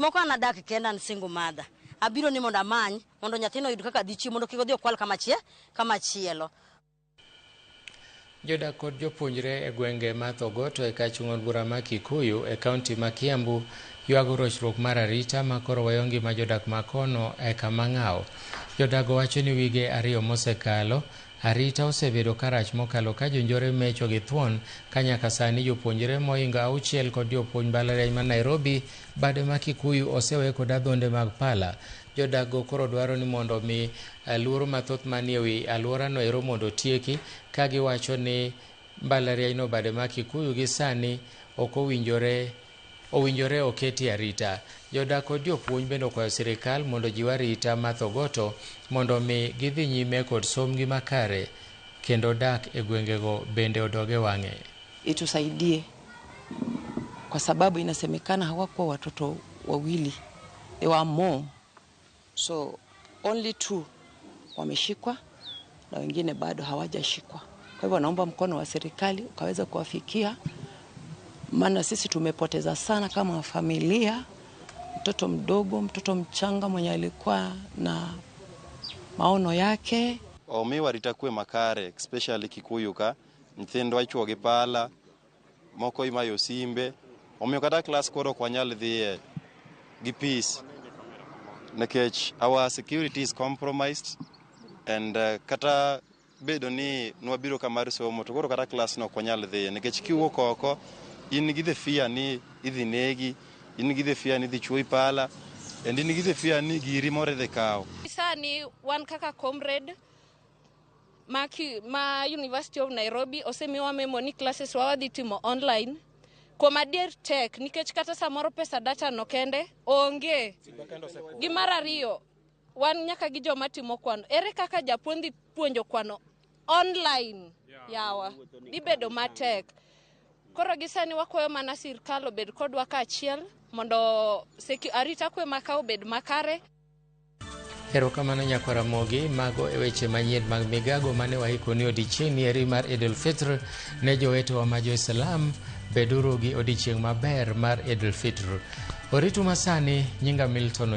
Moko an adak kenda an single mother. Abiro ni mondo amany mondo nyathino oyud kaka dhi chiemo mondo kik odhi okwal kama chie kama chielo. Jodak kod jopuonjre e gwenge ma Thogoto e kach od bura ma Kikuyu e kaunti ma Kiambu ywago rochruok mar arita ma koro weyo ngima jodak ma kono e kama ng'aw. Jodago wacho ni wige ariyo mosekalo, arita osebedo karach mokalo ka jonjore mecho gi thuon ka nyaka sani jopuonjre mohingo auchiel kod jopuonj mbalariany ma Nairobi bade ma Kikuyu osewe kod adhonde mag pala. Jodak go koro dwaro ni mondo mi luoro mathoth manie wi alworano ero mondo otieki ka giwacho ni mbalariany no bade ma Kikuyu gi sani ok owinjore owinjore oketi arita. Jodak kod jopuonj bende okwayo sirikal mondo ojiw arita ma Thogoto mondo mi gidhi nyime kod sombgi makare kendo dak e gwengego bende odog e wang'e. Itusaidie kwa sababu inasemekana hawakuwa watoto wawili, they were more, so only two wameshikwa na wengine bado hawajashikwa. Kwa hivyo naomba mkono wa serikali ukaweza kuwafikia, maana sisi tumepoteza sana kama familia, mtoto mdogo, mtoto mchanga mwenye alikuwa na maono yake. Omiwa arita kwe makare, especially Kikuyu ka nyithindwa ichuo gi pala, moko imayo simbe, omiyo kata klas koro ok wanyal dhiye gi peace nikech our security is compromised and kata bedo ni nwabiro ka mar somo to koro kata klas no ok wanyal dhiye nikech kiwuok oko in gi the fear ni idhi negi, in gi the fear ni idhi chuoyi pala and in gi the fear ni giri moro idhi kaw. Sani wan kaka comrade ma University of Nairobi osemiwa memo ni classes wa wadhi timo online. Kuom adier tek nikech kata samoro pesa data no kende onge. Gi mar ariyo, wan nyaka gi joma timo kwano. Ere kaka japuonj dhi puonjo kwano online yawa? Dhi bedo matek. Koro gi sani wakwayo mana sirkal obed kodwa kaachiel mondo arita kwe maka obed makare. Erokamano nyakwara Ramogi, mago e weche manyien mag migago mane waiko ni odiechieng' eri mar Idul Fitr ne jowetewa ma jo-Islam, beduru gi odiechieng' maber mar Idul Fitr. Oritu masani, nyinga Milton.